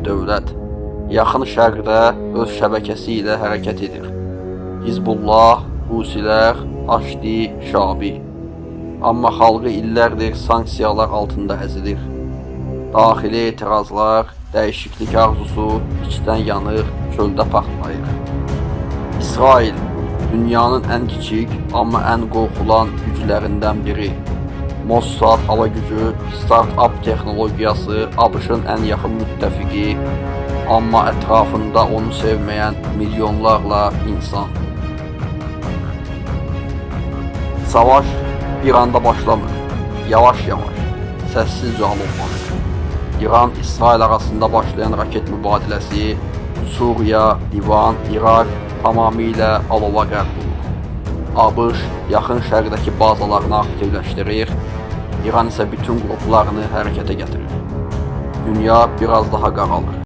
dövlət. Yaxın Şərqdə öz şəbəkəsi ilə hərəkət edir. Hizbullah, Husilər, Haşdi, Şabi. Amma xalqı illərdir sanksiyalar altında əzilir. Daxili etirazlar, dəyişiklik arzusu içdən yanır, çöldə partlayır. İsrail dünyanın ən kiçik, amma ən qorxulan güclərindən biri. Mossad hava gücü, start-up texnologiyası, ABŞ-ın ən yaxın müttəfiqi, amma ətrafında onu sevməyən milyonlarla insan. Savaş bir anda başlamır. Yavaş-yavaş, səssizcə alovlanır. İran-İsrail arasında başlayan raket mübadiləsi Suriya, Livan, İraq tamamilə alova qərq olur. ABŞ Yaxın Şərqdəki bazalarını aktivləşdirir, İran isə bütün qruplarını hərəkətə gətirir. Dünya biraz daha qaralır.